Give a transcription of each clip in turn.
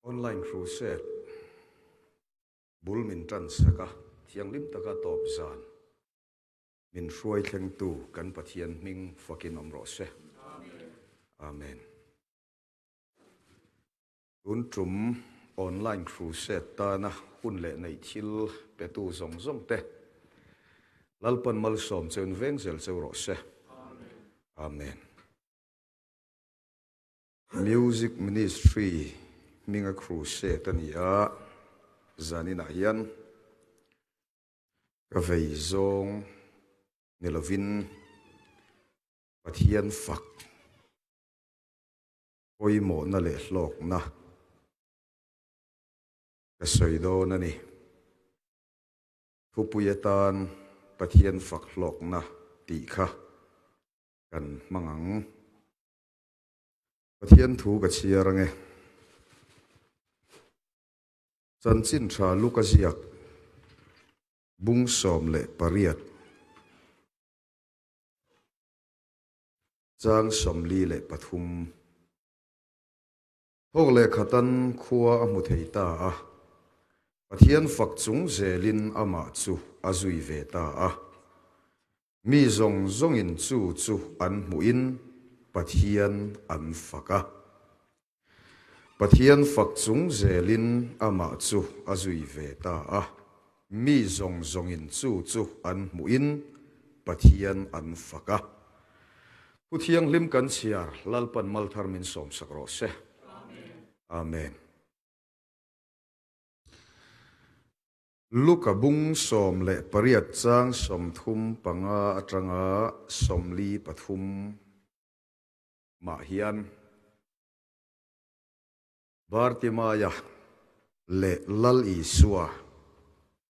Online Crusade bul min tan sak a, thianghlim taka tawp zan min hruai thlengtu kan Pathian hming fakin awm rawh se. Amen. Tun tum Online Crusade tana hun leh neih thil petu zawng zawng te Lalpan malsawm cheu in veng zel cheu rawh se. Amen. Music Ministry hminga crusade a ni a, zaninah hian ka vei zawng ni lovin Pathian fak pawimawhna leh hlawkna ka sawi dawn a ni. Thupui atan Pathian fak hlawkna tih kha kan hmang ang. Pathian thu ka chhiar ange. Chanchin tha Luka ziak bung 18 chang 43. Thawk leh khatan khua a hmu thei ta a, Pathian fak chung zelin amah chu a zui ve ta a. Mi zawng zawngin chu chu an hmuhin Pathian an fak a. Pathian fak chung zelin amah chu a zui ve ta a. Mi zawng zawngin chu chu an hmuhin Pathian an fak a. Thu Thianghlim kan chhiar Lalpan Malthar min sawmsak rawh se. Amen. Luka bung 18 chang 35 atanga 43 mah hian Bartimaia leh Lal Isua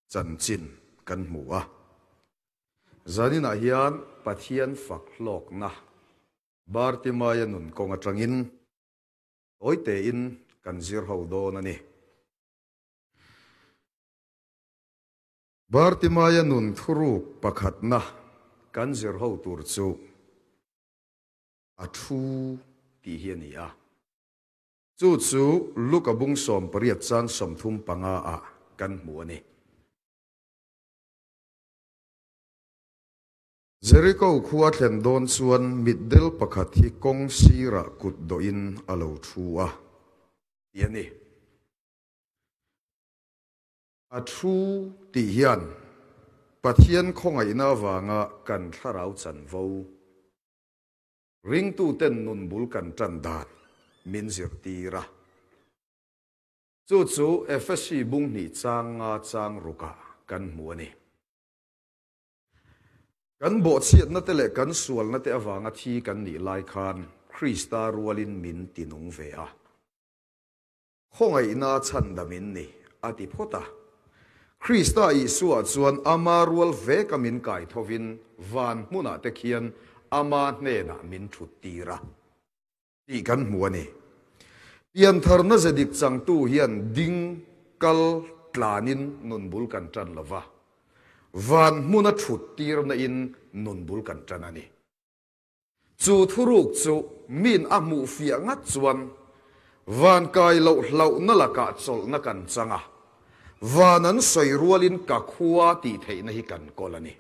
chanchin kan hmu a. Zaninah hian Pathian fak hlawkna Bartimaia nun kawng atangin tawitein kan zir ho dawn a ni. Bartimaia nun thuruk pakhatna kan zir ho tur chu a thu tih hi a ni a. Chu chu Luka bung 18 chang 35 ah kan hmu a ni. Jeriko khua thlen dawn chuan mitdel pakhat hi kawng sirah kut dawhin a lo thu a ti a ni. A thu tih hian Pathian khawngaihna avanga kan thlarau chanvo ringtuten nun bul kan tan dan min zirtir a. Chu chu Efesi bung hnih chang nga chang rukah kan hmu a ni. Kan bawhchhiatna te leh kan sualna te avanga thi kan nih lai khan Krista rualin min tinung ve a. Khawngaihna chhandam in ni, a ti phawt a. Krista Isua chuan ama rual veka min kai thovin van hmunah te khian ama hnenah min thut tir a tih kan hmu a ni. Piantharna ze dik changtu hian ding kal tlanin nun bul kan tan lo va, van hmuna thut tirna in nun bul kan tan a ni. Chu thuruk chu min a hmuh fiah ngat chuan van kai loh hlauhna lakah chawlhna kan chang a, van an sawi rualin ka khua tih theihna hi kan kawl a ni.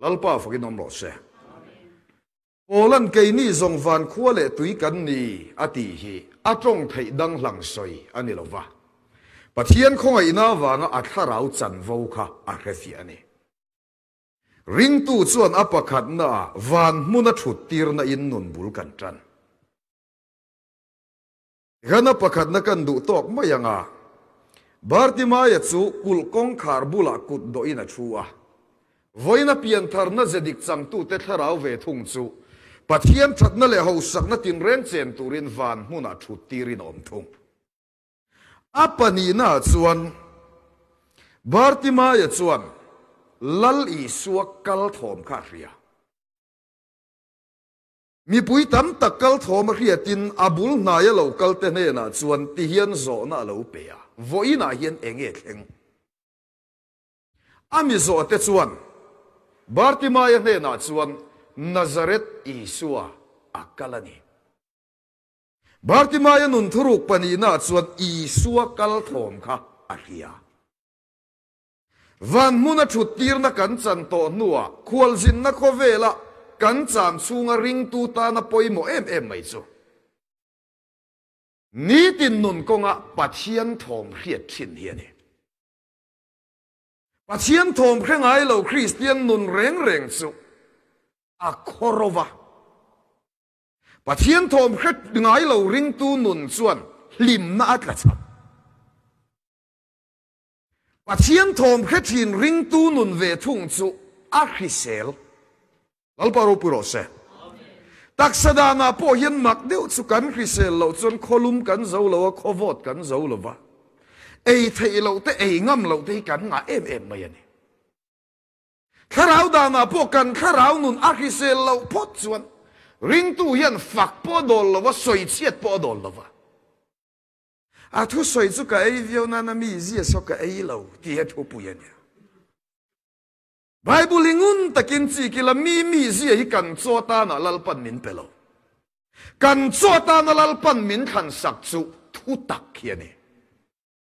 Lalpa fakin awm rawh se. Pawlan keini zawng van khua leh tui kan ni a tih hi a tawng theih dang hlang sawi a ni lo va, Pathian khawngaihna avanga a thlarau chanvo kha a hrefiah a ni. Ringtu chuan a pakhatnaah van hmuna thut tirna in nun bul kan tan. Ghana pakhatna kan duh tawk mai ang a, Bartimaia chu kulh kawngkhar bulah kut dawhin a thu a. Vawiina piantharna ze dik changtute thlarau ve thung chu Pathian thatna leh hausakna tinreng chen turin van hmunah thut tirin a awm thung. A pahnihnaah chuan Bartimaia chuan Lal Isua kal thawm kha a hria. Mipui tam tak kal thawm a hriatin a bul hnaia lo kalte hnenah chuan tihian zawhna a lo pe a, Vawiinah hian eng nge thleng? A mi zawhte chuan Bartimaia hnenah chuan Nazareth Isua a kal a ni. Bartimaia nun thuruk pahnihnaah chuan Isua kal thawm kha a hria. Van hmuna thut tirna kan chan tawh hnuah khualzinna khawvela kan cham chhunga ringtu tana pawimawh em em mai chu nitin nun kawnga Pathian thawm hriat thin hi a ni. Pathian thawm hre ngai lo Kristian nun reng reng chu a khaw va. Pathian thawm hre ngai lo ringtu nun chuan hlimna a tla cham. Pathian thawm hre thin ringtu nun ve thung chu a hrisel. Lalpa ropui rawh se. Taksa danah pawh hian mak deuh chu kan hrisel loh chuan khawlum kan zo lo a, khawvawt kan zo lo va. Ei theih loh te, ei ngam loh te hi kan ngah em em mai a ni. Thlarau danah pawh kan thlarau nun a hrisel loh phawt chuan ringtu hian fak pawh a dawl lo va, sawichhiat pawh a dawl lo va. A thusawi chu ka ei viau nana mi zia saw ka ei lo tih hi thupui a nia. Bible hi ngun takin chik ila mi mi zia hi kan chaw atana Lalpan min pe lo. Kan chaw atana Lalpan min thlan sak chu thu tak hi a ni.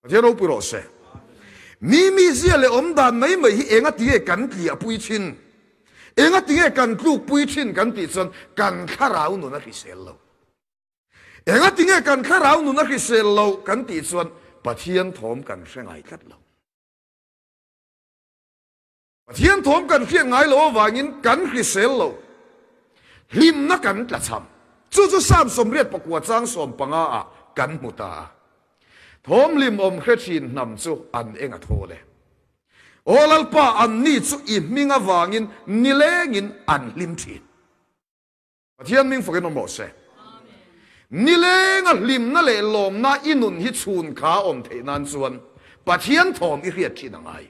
Pathian ropui rawh se. Mi mi zia leh awm dan mai mai hi enga tinge kan tliahpui thin? Enga tinge kan tlukpui thin kan tih chuan kan thlarau nun a hrisel lo. Enga tinge kan thlarau nun a hrisel lo kan tih chuan Pathian thawm kan hre ngai tlat lo. Pathian thawm kan hriat ngai lo avangin kan hrisel lo. Hlimna kan tlachham. Chu chu Psalm 84 chang 15 ah kan hmu ta a. Thawm hlim awm hre thin hnam chu an eng a thawl e. Aw Lalpa, anni chu i hming avangin nilengin an hlim thin. Pathian hming fakin awm rawh se. Nilenga hlimna leh lawmna i nun hi chhun kha awm theih nan chuan Pathian thawm i hriat thin a ngai.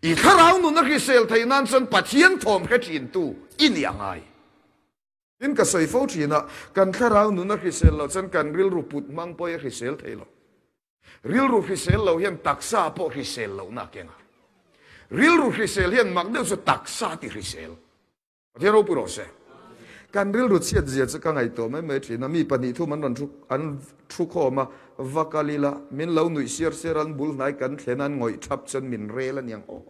I thlarau nun a hrisel theih nan chuan Pathian thawm hre thin tu i nih a ngai. Tin ka sawi fo thin a, kan thlarau nun a hrisel loh chuan kan rilru put hmang pawh hi a hrisel thei lo. Rilru hrisel lo hian taksa pawh hrisel lohna a keng a. Rilru hrisel hian mak deuh chu taksa ti hrisel. Pathian ropui rawh se. Kan rilru chhiat zia chu ka ngaihtuah mai mai thin a, mi pahnih thum an rawn thu an thu khawm a, va kal ila, min lo nuih siar siar an bul hnai kan thlen a, an ngawih thap chuan min rel a niang aw.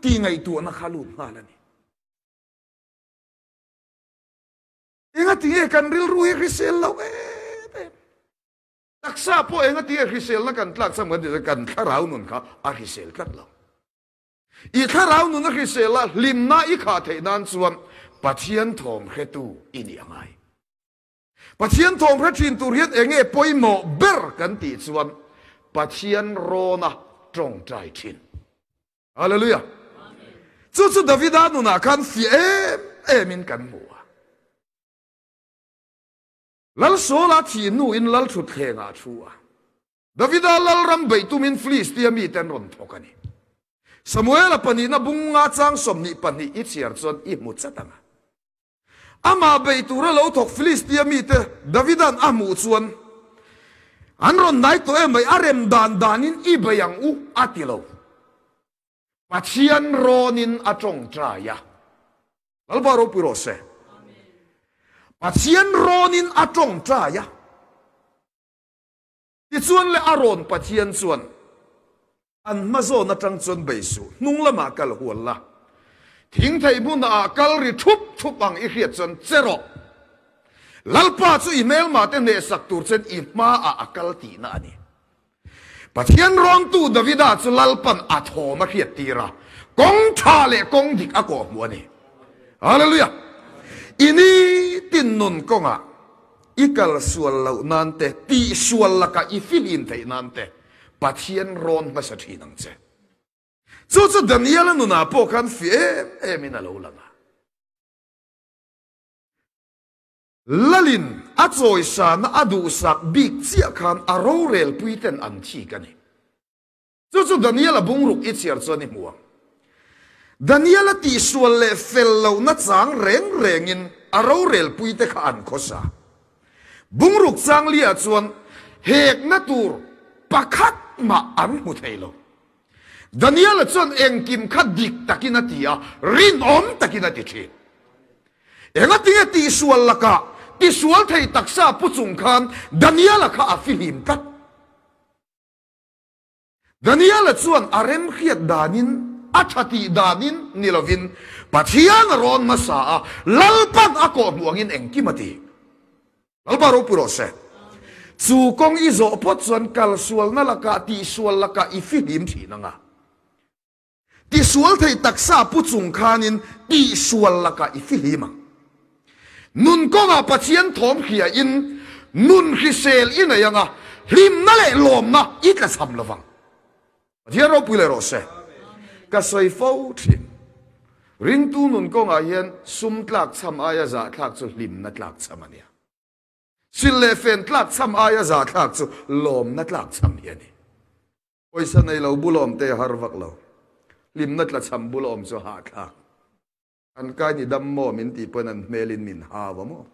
Tih ngaihtuahna kha lut nghal a ni. Engatinge kan rilru hi hrisel lo em em. Taksa pawh engatinge hriselna kan tlak cham kan tih chuan kan thlarau nun kha a hrisel tlat lo. I thlarau nun a hrisel a, hlimna i khah theih nan chuan Pathian thawm hretu i nih a ngai. Pathian thawm hre thin tur hian eng nge pawimawh ber kan tih chuan Pathian rawna tawngtai thin. Hallelujah! Chu chu Davida nunah khan fiah em emin kan hmu a. Lal Saula thih hnuin Lal thutthlengah a thu a. Davida lalram beih tumin Filistia mite an rawn thawk a ni. Samuela pahnihna bunga chang 22 i chhiar chuan i hmu chat ang a. Amah beih tura lo thawk Filistia mite Davida'n a hmuh chuan, An rawn hnai tawh em mai, a rem dan danin i bei ang u, a ti lo. Pathian rawnin a tawngtai a. Lalpa ropui rawh se. Pathian rawnin a tawngtai a. Tichuan le a rawn Pathian chuan an hma zawn atang chuan bei suh, hnung lamah kal hual la, thing theih hmunah ah kal ri thup thup ang i hriat chuan che rawh. Lalpa chu i hmelmah te hnehsak tur chuan i hmaah a kal tihna a ni. Pathian rawntu Davida chu Lalpan a thawm a hriat tir a, kawng tha leh kawng dik a kawhhmuh a ni. Hallelujah! I nitin nun kawngah I kal sual loh nan te, tih sual lakah i fihlim theih nan te Pathian rawn hmasa thin ang che. Chu chu Daniela nunah pawh khan fi em emin a lo lang a. Lalin a chawisana a duhsak bik chiah khan a rorelpui ten an thik a ni. Chu chu Daniela bungruk i chhiar chuan i hmu ang. Daniela tihsual leh fel lohna chang reng rengin a rorelpuite kha an khawsa. Bungruk chang liah chuan hekna tur pakhat mah an hmu thei lo. Daniela chuan engkim kha dik takin a ti a, rinawm takin a ti thin. Engatinge tihsual lakah Tisual thei taksa pu chung khan Daniela kha a fihlim tlat. Daniela chuan a remhriat danin, a tha tih danin ni lovin, Pathian a rawn hmasa a, Lalpan a kawhhmuh angin engkim a ti. Lalpa ropui rawh se. Chu kawng i zawh phawt chuan kalsualna lakah, tihsual lakah i fihlim thin ang a. Tisual thei taksa pu chung khanin tihsual lakah i fihlim ang. Nun kawngah Pathian thawm hriain nun hrisel i nei ang a, hlimna leh lawmna i tlachham lo vang. Pathian ropui leh rawh se. Ka sawi fo thin. Ringtu nun kawngah hian sum tlakchham aia zahthlak chu hlimna tlakchham a nia. Sil leh fen tlakchham aia zahthlak chu lawmna tlakchham hi a ni. Pawisa nei lo bul awm te har vak lo. Hlimna tlachham bul awm chu hahthlak. An kai ni dam maw min tih pawn an hmel in min hau a maw.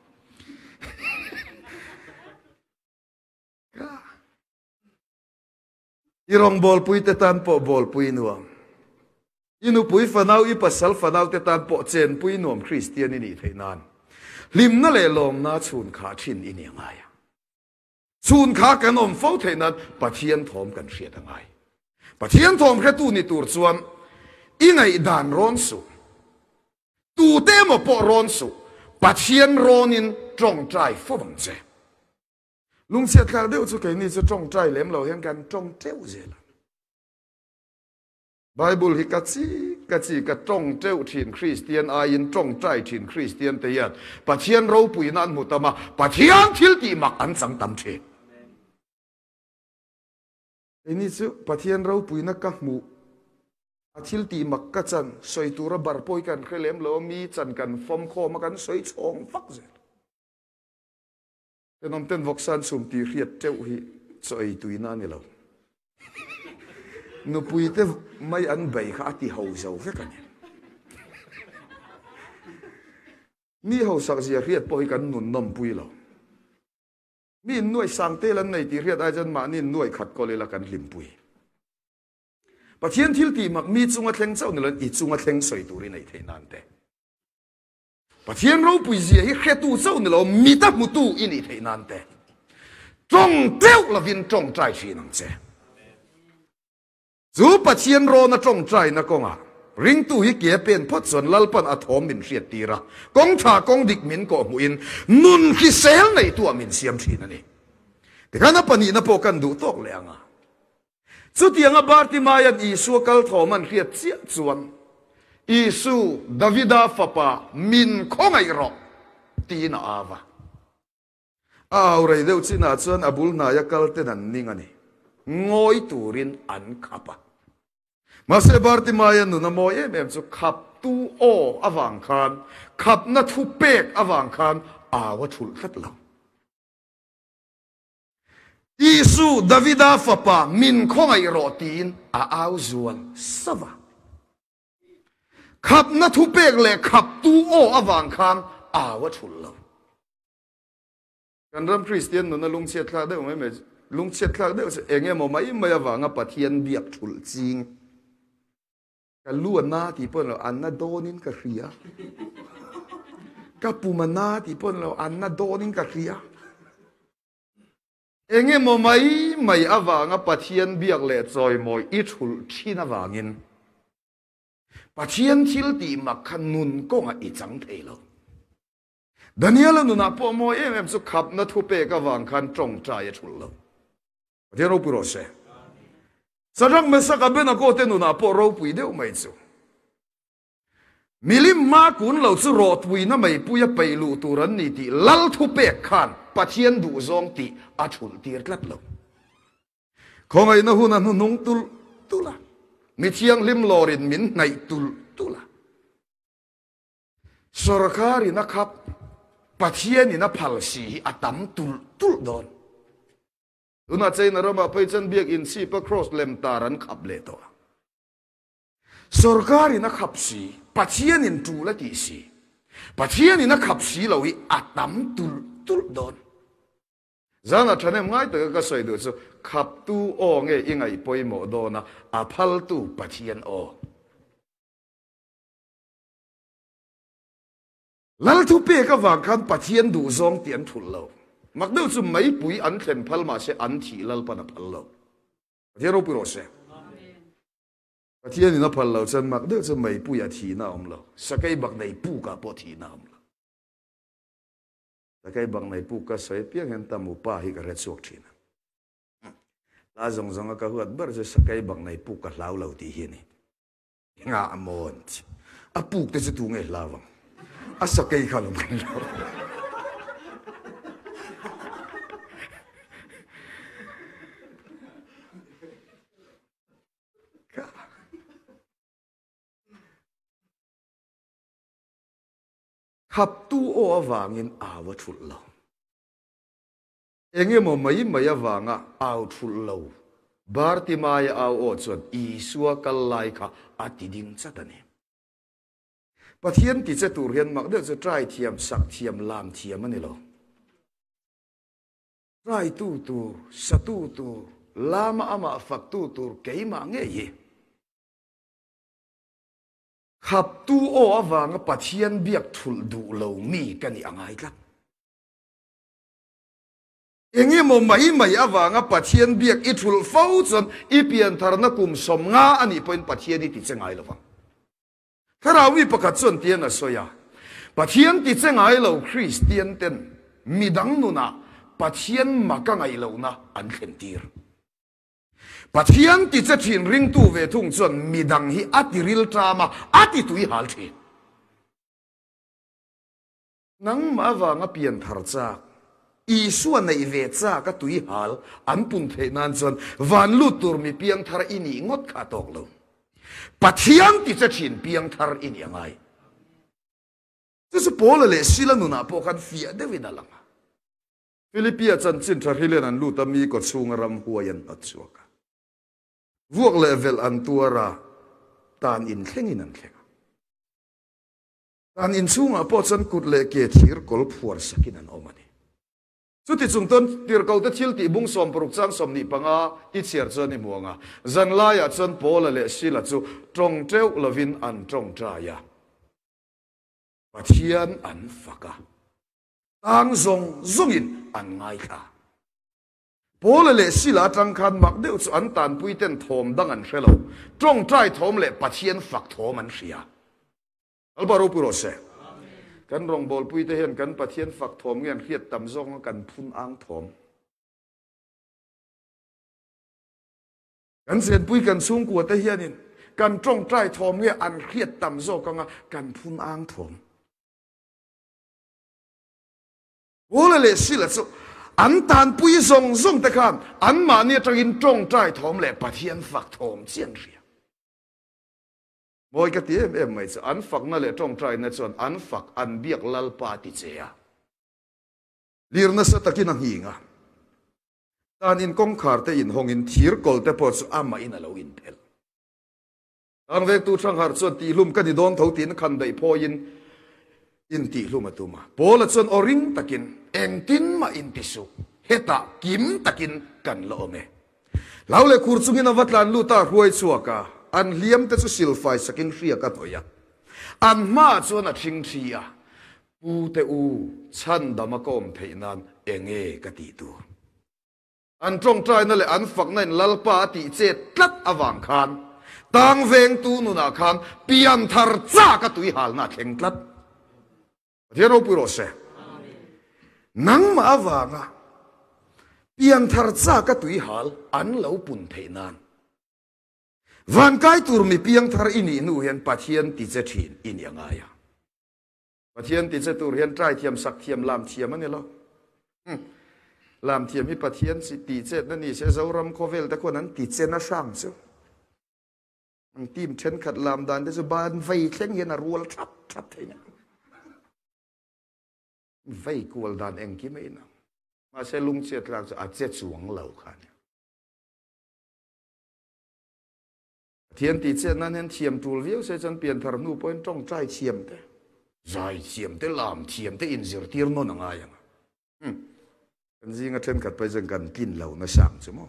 I rawngbawlpui te tan pawh bawlpui nuam. I nupui fanau, i pasal fanau te tan pawh chenpui nuam Kristian i nih theih nan. Hlimna leh lawmna chhun khah thin i ni angai a. Chhun kha kan awm fo theih nan Pathian thawm kan hriat a ngai. Pathian thawm hretu ni tur chuan i ngaihdan rawn suh. Tute emaw pawh rawn suh. Pathian rawnin tawngtai fo ang che. Lungchhiat thlak deuh chu keini chu tawngtai lem lo hian kan tawng teuh zel a. Bible hi ka chi ka chi ka tawng teuh thin Kristian aiin tawngtai thin Kristian te hian Pathian ropuina an hmu tam a, Pathian thil tih mak an chang tam thin. Keini chu Pathian ropuina ka hmuh a thil tih mak ka chan sawi tura bar pawi kan hre lem lo a, mi chan kan fawm khawm a kan sawi chhawng vak zel. Tenawm ten vawksan chhum tih hriat teuh hi chaw ei tuina a ni lo. Nupui te mai an bei kha a ti ho zo vek a ni. Mi hausak zia hriat pawh hi kan nun nawmpui lo. Mi in nuai sang tel an nei tih hriat ai chuan mahni in nuai khat kawl ila kan hlimpui. Pathian thil tih mak mi chunga thleng chauh ni loin i chunga thleng sawi turin ei theih nan te. Pathian ropui zia hi hretu chauh ni lo, mita hmutu i nih theih nan te tawng teuh lovin tawngtai thin ang che. Chu Pathian rawna tawngtaina kawngah ringtu hi ke pen phawt chuan Lalpan a thawm min hriat tir a, kawng tha kawng dik min kawh hmuhin nun hrisel neihtuah min siam thin a ni. Tikhan a pahnihna pawh kan duh tawk leh ang a. Chutianga Bartimaia'n Isua kal thawm an hriat chiah chuan, Isu, Davida fapa, min khawngaih rawh, tiin a au a. A au rei deuh chinah chuan a bul hnaia kalten an ning a ni. Ngawi turin an khap a. Mahse Bartimaia nun a mawi em em chu khaptu aw avang khan, khapna thu pek avang khan au a thulh tlat lo. Isu, Davida fapa, min khawngaih rawh tiin a au zual sauh a. Khapna thupek leh khaptu aw avang khan au a thulh lo. Kan ram Kristian nuna lungchhiat thlak deuh mai mai, lungchhiat thlak deuh chu eng emaw mai mai avanga Pathian biak thulh ching. Ka lu a na tih pawh ni lo, an na dawnin ka hria. Ka pum a na tih pawh ni lo, an na dawnin ka hria. Eng emaw mai mai avanga Pathian biak leh chawimawi i thulh thin avangin Pathian thil tih mak kha nun kawngah i chang thei lo. Daniela nunah pawh mawi em em chu khapna thupek avang khan tawngtai a thulh lo. Pathian ropui rawh se. Sadrach Mesak Abednego te nunah pawh ropui deuh mai chu. Milim hma kun lo chu rawhtuina meipuia peih luh tur an ni tih lal thupek khan Pathian duhzawng tih a thulh tir tlat lo. Khawngaihna hun a hnuhnung tulh tulh a, mi thianghlim lawrin min hnaih tulh tulh a. Sawrkarin a khap, Pathianin a phal si hi a tam tulh tulh dawn. Tunah China ramah phei chuan biakinn chhipa cross lem tar an khap leh tawh a. Sawrkarin a khap si, Pathianin tul a tih si, Pathianin a khap si lo hi a tam tulh tulh dawn. Zana thahnem ngai taka ka sawi duh chu khaptu aw nge i ngaih pawimawh dawn a, a phaltu Pathian aw. Lal thupek avang khan Pathian duhzawng tih an thulh lo. Mak deuh chu meipui an thlen phal mahse an thih Lalpan a phal lo. Pathian ropui rawh se. Pathian in a phal lo chuan mak deuh chu meipui ah thihna a awm lo. Sakei bak nei puk ah pawh thihna a awm lo. Sakei bak nei puk ka sawi apiang hian Tamu pa hi ka hre chhuak thin a. Hla zawng zawng a ka huat ber chu sakei bak nei puk ka hlau lo tih hi a ni. Engah a maw an ti. A puk te chu tu nge hlau ang? A sakei kha lo kan hlau. Khaptu aw avangin au a thulh lo. Engemaw mai mai avanga au thulh lo Bartimaia au aw chuan Isua kal lai kha a ti ding chat a ni. Pathian ti che tur hian mak deuh chu try thiam, sak thiam, lam thiam a ni lo. Try tu tur, satu tur, lama amah faktu tur keimah ngei hi. Khaptu aw avanga Pathian biak thulh duh lo mi ka nih a ngai tlat. Engemaw mai mai avanga Pathian biak i thulh fo chuan i piantharna kum 50 a nih pawhin Pathian i ti che ngai lo vang. Thlarau mi pakhat chuan tian a sawi a, Pathian ti che ngai lo Kristian ten midang nunah Pathian maka ngaih lohna an thlen tir. Pathian ti che thin ringtu ve thung chuan midang hi a ti ril ṭam a, a ti tui hal thin. Nangmah avanga pian thar chak, Isua neih ve chak a tui hal an pun theih nan chuan van lut tur mi piang thar i nih ngawt kha a tawk lo. Pathian ti che thin piang thar i nih a ngai. Chu chu Paula leh Sila nunah pawh khan fiah deuhin a lang a. Philippia chanchin tha hrilen an lut a, mi kawchhunga ramhuai an hnawt chhuak a. Vuak leh velh an tuar a, tan inthlengin an thleng a. An inchhungah pawh chuan kut leh ke thir kawl phuar sakin an awm a ni. Chuti chung chuan tirhkote thil tih bung 60 chang 25 i chhiar chuan i hmu ang a, zanlaiah chuan Paula leh Sila chu tawng teuh lovin an tawngtai a, Pathian an fak a, tang zawng zawngin an ngaithla. Paula leh Sila atang khan mak deuh chu an tanpuiten thawm dang an hre lo, tawngtai thawm leh Pathian fak thawm an hria. Alba ropui rawh se. Kan rawngbawlpuite hian kan Pathian fak thawm nge an hriat tam zawk anga kan phun ang thawm. Kan chenpui kan chhungkua te hianin kan tawngtai thawm nge an hriat tam zawk anga kan phun ang thawm. Paula leh Sila chu an tanpui zawng zawng te khan anmahni atangin tawngtai thawm leh Pathian fak thawm chian hria. Mawi ka ti em em mai chu an fakna leh tawngtaina chuan an fak an biak Lalpa ti che a. Lir nasa takin a nghing a. Tan in kawngkhar te inhawngin thir kawl te pawh chu amahin a lo inphelh. Tlangvengtu Hrangharh chuan tihlum ka ni dawn tho tiin khan daih phawiin intihlum a tum a. Paula chuan aw ring takin, Engtin mah inti suh, hetah kim takin kan la awm e. Hlau leh khur chungin a va tlan lut a, hruai chhuak a, an hliam te chu silfai sakin hriak a hnawih a. An hmaah chuan a thing thi a, Pu te u, chhandam a ka awm theih nan enge ka tih tur? An tawngtaina leh an fakna in Lalpa a tih chet tlat avang khan tang vengtu nunah khan pianthar chak a tuihalna a thleng tlat. Pathian ropui rawh se. Nangmah avanga pianthar chak a tuihal an lo pun theih nan vankai tur mi piangthar i nih hnu hian Pathian ti che thin i nih a ngai a. Pathian ti che tur hian trai thiam, sak thiam, lam thiam a ni lo. Lam thiam hi Pathian ti chetna ni se Zoram khawvel te khuan an ti che na hrang chu. Ang team thenkhat lam dan te chu ban vei thleng hian a rual thap thap thei na. Vei kual dan engkim a inang. Mahse lungchhiat tlak chu a che chuang lo kha nia. Pathian tih chet nan hian thiam tul viau se chuan pianthar hnu pawhin tawngtai thiam te, zai thiam te, lam thiam te inzirtir nawn a ngai ang a. Kan zinga thenkhat pawh hi chuan kan tlin lo nasa ang chu maw.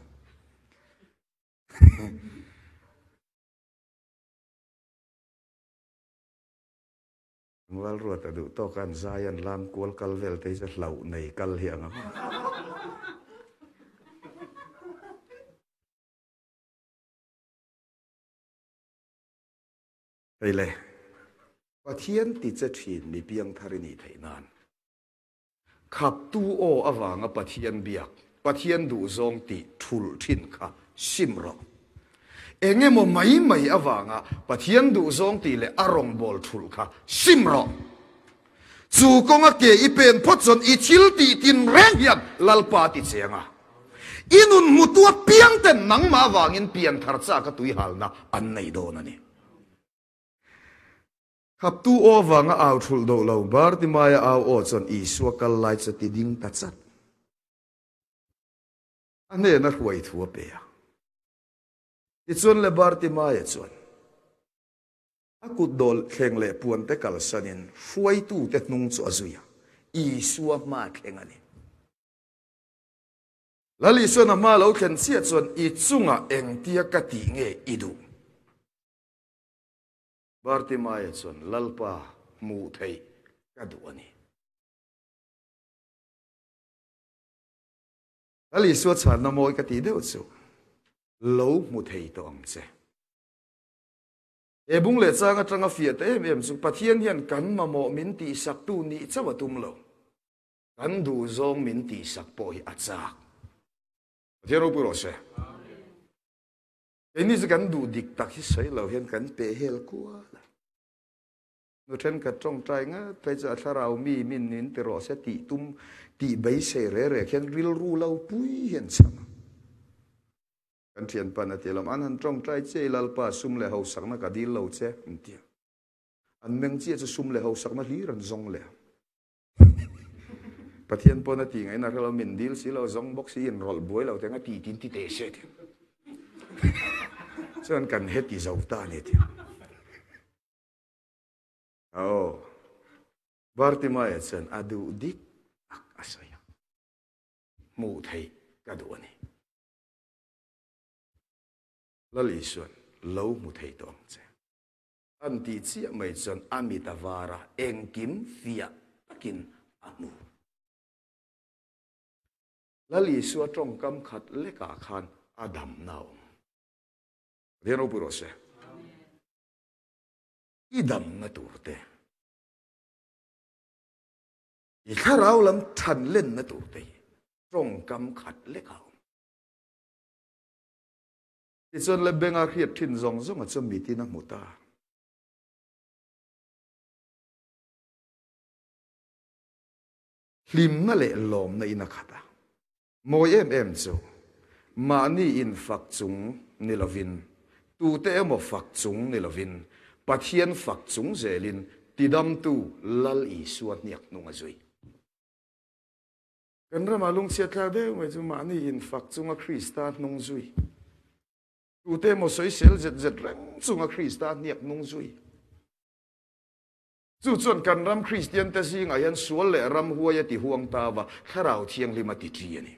Tlangval ruat a duh tawk a an zai an lam kual kal vel te hi chu hlauh nei kal hi ang a. Hei le, Pathian ti che thin mi piangthar i nih theih nan. Khaptu aw avanga Pathian biak, Pathian duhzawng tih thulh thin kha sim rawh. Eng emaw mai mai avanga Pathian duhzawng tih leh a rawngbâwl thulh kha sim rawh. Chu kawnga ke i pen phawt chuan i thil tih tin reng hian Lalpa a ti cheng a. I nun hmutu apiang ten nangmah avangin pianthar chak a tuihalna an nei dawn a ni. Khaptu aw vanga au thulh doh lo, Bartimaia au aw chuan Isua kal lai chu ti ding ta chat. A hnena hruai thu a pe a. Tichuan le Bartimaia chuan a kut dawl thleng leh puan te kalsanin hruaitute hnung chu a zui a, Isua hma thleng a ni. Lal Isuan a hma lo thlen chiah chuan i chungah engtia ka tih nge i duh? Bartimaia chuan, Lalpa, hmuh theih ka duh a ni. Lal Isua chhanna mawi ka tih deuh chu, Lo hmu thei tawh ang che. He bung leh chang atanga fiah ta em em chu Pathian hian kan mamawh min tihsaktu nih chauh a tum lo. Kan duhzawng min tihsak pawh hi a chak. Pathian ropui rawh se. Keini chu kan duh dik tak hi sawi lo hian kan pe hel kual a. Nu thenkhat tawngtai ngat phei chu a thlarau mi min min ti rawh se tih tum tih beisei re re khian rilru lo pui hian cham a. Kan thianpan a ti lawm, an han tawngtai che i Lalpa sum leh hausakna ka dil lo che an ti a. An meng chiah chu sum leh hausakna hlir an zawng leh a. Pathian pawn a ti ngaihna hrelo min dil si lo zawng bawk si inrawlh buai lo teng a ti tin ti teh se ti. Chuan kan heti zo ta a ni ti. Aw. Bartimaia chuan a duh dik tak a sawi a. Hmuh theih ka duh a ni. Lal Isuan lo hmu thei tawh ang che. An tih chiah mai chuan a mit a var a, engkim fiah takin a hmu. Lal Isua tawngkam khat lekah khan a damna a awm. Pathian ropui rawh se. I damna tur te, i thlarau lam than lenna tur te hi tawngkam khat lekah a awm. Tichuan le benga hriat thin zawng zawnga chu mitin a hmu ta. Hlimna leh lawmna in a khat a. Mawi em em chu mahni in fak chung ni lovin, tute emaw fak chung ni lovin, Pathian fak chung zelin tidamtu Lal Isua hniak hnung a zui. Kan ramah lungchhiat thlak deuh mai chu mahni infak chunga Krista hnung zui, tute emaw sawisel zet zet reng chunga Krista hniak hnung zui. Chu chuan kan ram Kristian te zingah hian sual leh ram huai a ti huang ta va, Thlarau Thianghlim a ti ṭi a ni.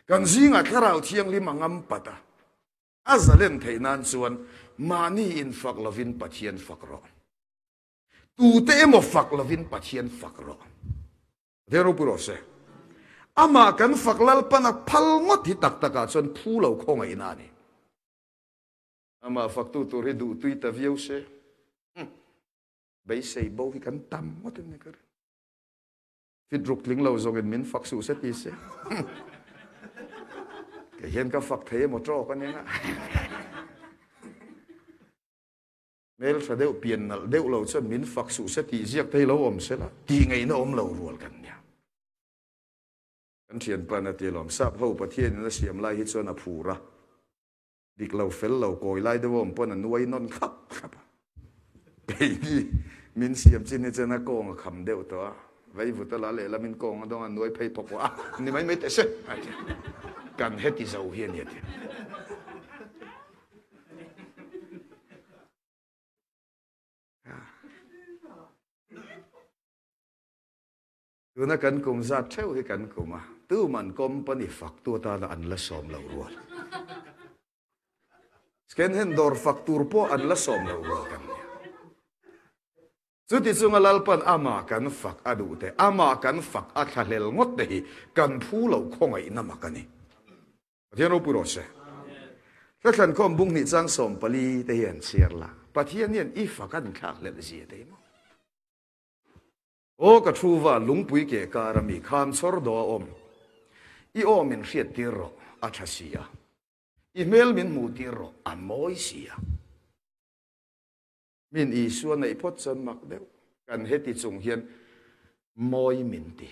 Kan zingah Thlarau Thianghlim a ngam pat a, a zalen theih nan chuan mahni infak lovin Pathian fak rawh. Tute emaw fak lovin Pathian fak rawh. Pathian ropui rawh se. Amah kan fak Lalpan a phal ngawt hi tak takah chuan phu lo khawngaihna a ni. Amah faktu tur hi duhtui ta viau se. Beisei bo hi kan tam ngawt em ni ka ring. Fit ruk tling lo zawngin min fak suh se ti se. Kei hian ka fak thei emaw tawk a nia. Hmeltha deuh, pian nalh deuh lo chuan min fak suh se tih ziak te hi lo awm se la, tih ngaihna awm lo rual kan nia. Kan thianpa na ti alawm, sap ho Pathianin a siam lai hi chuan a phur a, dik lo fel lo kawi lai deuh a awm pawn a nuai nawn thlap thlap a. Keini min siam chin hi chuan a kawng a kham deuh tawh a, vaivut a la lehlamin kawng a dawng a nuai phei phawk a, ni mai mai teh se a ti. Kan heti zo hi a ni a ti. Tuna kan kum zat theuh hi kan kum a, tuman company fak tu atana an la sawm lo rual. Second hand dawr fak tur pawh an la sawm lo rual kan nia. Chuti chunga Lalpan amah kan fak a duh te, amah kan fak a thlahlel ngawt te hi kan phu loh khawngaihna mak a ni. Pathian ropui rawh se. Hlathlan khawm bung hnih chang 14 te hi an chhiar la. Pathian hian i fak an thlakhlelh zia te hi maw? Aw ka thu va lungpui ke kar a mi kham chhawr daw a awm. I aw min hriat tir rawh a tha si a. I hmel min hmuh tir rawh a mawi si a. Min Isua neih phawt chuan mak deuh. Kan heti chung hian mawi min ti.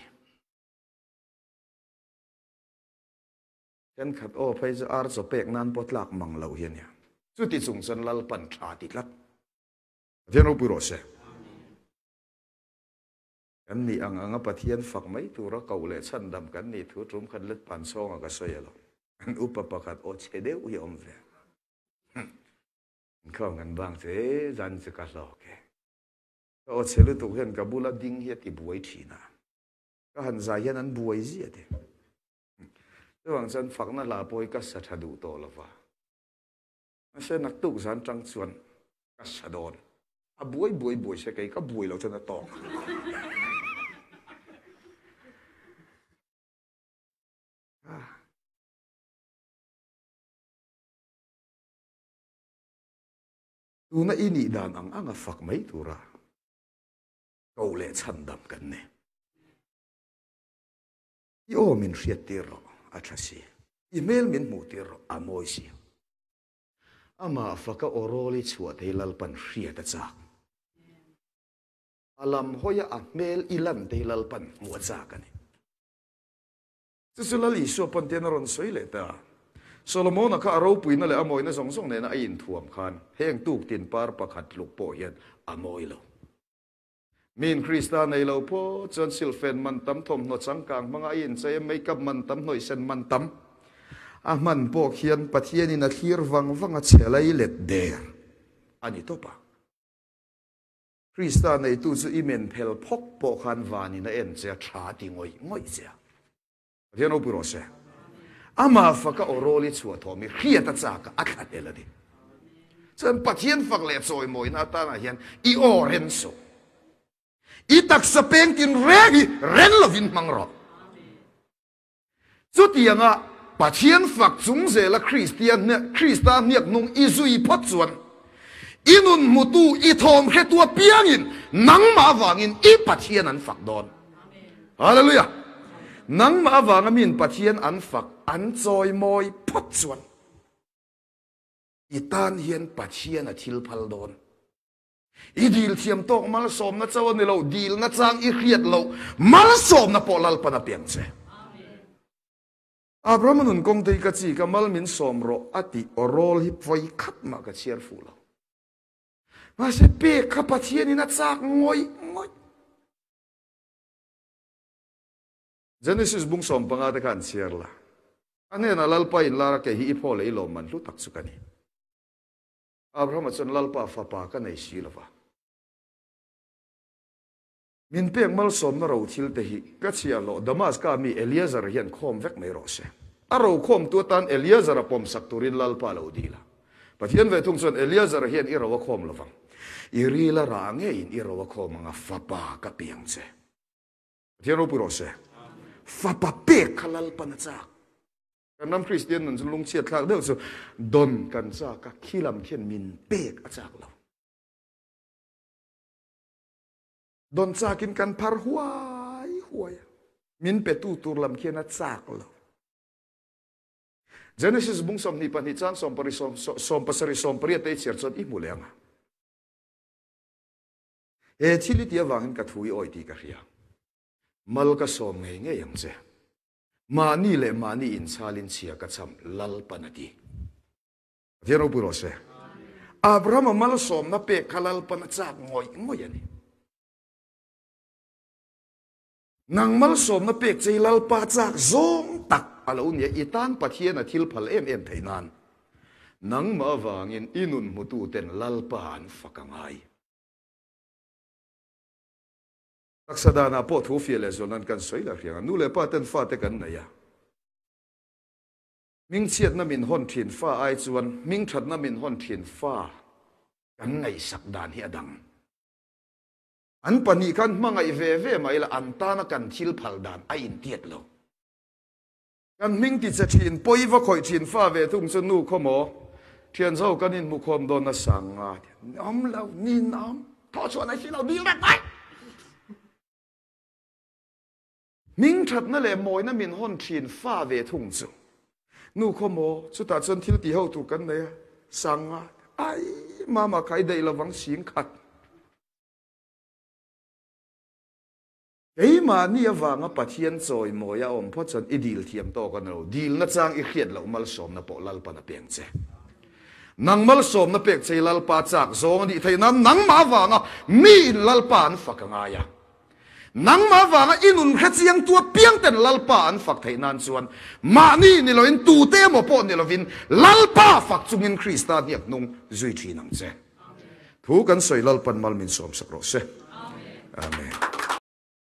Thenkhat aw phei chu ar chaw pek nan pawh tlak mang lo hi a nia. Chuti chung chuan Lalpan tha ti tlat. Pathian ropui rawh se. Kan nih ang anga Pathian fak mai tura koh leh chhandam kan nih thu tum khat let pan chhawngah ka sawi alo. An upa pakhat aw chhe deuh hi a awm ve. Inkhawm kan bang chu e zan chu ka hlawk e. Ka aw chhe lutuk hian ka bula ding hi a ti buai thin a. Ka han zai hian an buai ziah te. Chuvang chuan fakna hla pawh hi ka sa tha duh tawh lova. Mahse naktuk zan tang chuan ka sa dawn. A buai buai buai se kei ka buai lo chuan a tawk. Tuna i nih dan ang anga fak mai tura koh leh chhandam kan ni. I aw min hriattir rawh, a tha si. I hmel min hmuhtir rawh, a mawi si. Amah faka aw rawl i chhuah thei Lalpan hriat a chak. A lam hawia a hmel i lan thei Lalpan hmuh a chak a ni. Chu chu Lal Isua pawn tian a rawn sawi leh ta. Solomona kha a ropuina leh a mawina zawng zawng nena a inthuam khan heng tuk tin par pakhat tluk pawh hian a mawi lo. Miin Krista nei lo phawt chuan silfen man tam, thawmhnaw changkang hmanga a inchei a, makeup man tam, hnawihsen man tam a hman pawh khian Pathianin a thlir vang vang a chhe lai let der a ni tawp a. Krista neitu chu i men phel phawk pawh khan vanin a en che a, tha ti ngawih ngawih che a. Pathian ropui rawh se. Amah faka aw rawl i chhuah thawm hi hriat a chak a, a thla tel a ni. Chuan Pathian fak leh chawimawina atanah hian i aw ren suh. I taksa peng tin reng hi ren lovin hmang rawh. Chutianga Pathian fak chung zela Kristian Krista hniak hnung i zui phawt chuan i nun hmutu i thawm hretu apiangin nangmah avangin i Pathian an fak dawn. Hallelujah! Nangmah avanga min Pathian an fak, an chawimawi phawt chuan i tan hian Pathian a thil phal dawn. I dil thiam tawk malsawmna cho a ni lo, dilna chang i hriat loh malsawmna pawh Lalpan a piang che. Abraham nun kawng te hi ka chi ka mal min sawm rawh a tih aw rawl hi vawi khat mah ka chhiar fuh lo. Mahse pek kha Pathianin a chak ngawih ngawih. Genesis bung 15 te kha an chhiar la. A hnenah Lalpa in lar a kei hi i phaw leh i lawmman hlu tak chu ka ni. Abrahama chuan Lalpa fapa ka nei si lova. Min pek malsawmna ro thil te hi ka chhiah hlawh Damaska mi Eleazar hian khawm vek mai rawh se. A ro khawmtu atan Eleazar a pawmsak turin Lalpa lo dil a. Pathian ve thung chuan Eleazar hian i ro a khawm lovang. I ril a rah ngeiin i ro a khawm ang a, fapa ka piang che. Pathian ropui rawh se. Fapa pek kha Lalpan a chak. Kan ram Kristian nun chu lungchhiat thlak deuh chu don kan chak a, khi lam khian min pek a chak lo. Don chakin kan phar huai huai a, min petu tur lam khian a chak lo. Genesis bung 22 chang 17 18 te i chhiar chuan i hmu leh ang a. He thil i ti avangin ka thu i awi tih ka hria. Mal ka sawm ngei ngei ang che. Mahni leh mahni inchalin chhia ka cham Lalpan a ti. Pathian ropui rawh se. Abrahama malsawmna pek kha Lalpan a chak ngawih ngawih a ni. Nang malsawmna pek che hi Lalpa chak zawng tak a lo nia, i tan Pathian a thil phal em em theih nan. Nangmah avangin i nun hmututen Lalpa an fak a ngai. Taksa danah pawh thu fiah leh zual nan kan sawi lah hriang a, nu leh pa ten fate kan nei a. Hmingchhiatna min hawn thin fa ai chuan hmingthatna min hawn thin fa kan ngaihsak dan hi a dang. An pahnih khan hmangaih ve ve mah ila an tana kan thil phal dan a intiat lo. Kan hming ti che thin, pawi va khawih thin fa ve thung chu nu khaw maw? Thian zo kan inhmu khawm dawn a sang a, awm lo, nin awm, thawh chhuah nai si lo, dil reng mai! Hming thatna leh mawina min hawn thin fa ve thung chu nu khaw maw? Chutah chuan thil ti ho tur kan nei a, sang a, ai mama kha i daih lovang sing khat. Keimahni avanga Pathian chawimawi a awm phawt chuan i dil thiam tawk a ni lo. Dilna chang i hriat loh malsawmna pawh Lalpan a peng che. Nang malsawmna pek che i Lalpa chak zawng a nih theih nan nangmah avanga miin Lalpa an fak a ngai a. Nangmah avanga i nun hre chiang tu apiang ten Lalpa an fak theih nan chuan mahni ni loin tute emaw pawh ni lovin Lalpa fak chungin Krista hniak hnung zui thin ang che. Thu kan sawi Lalpan mal min sawmsak rawh se. Amen.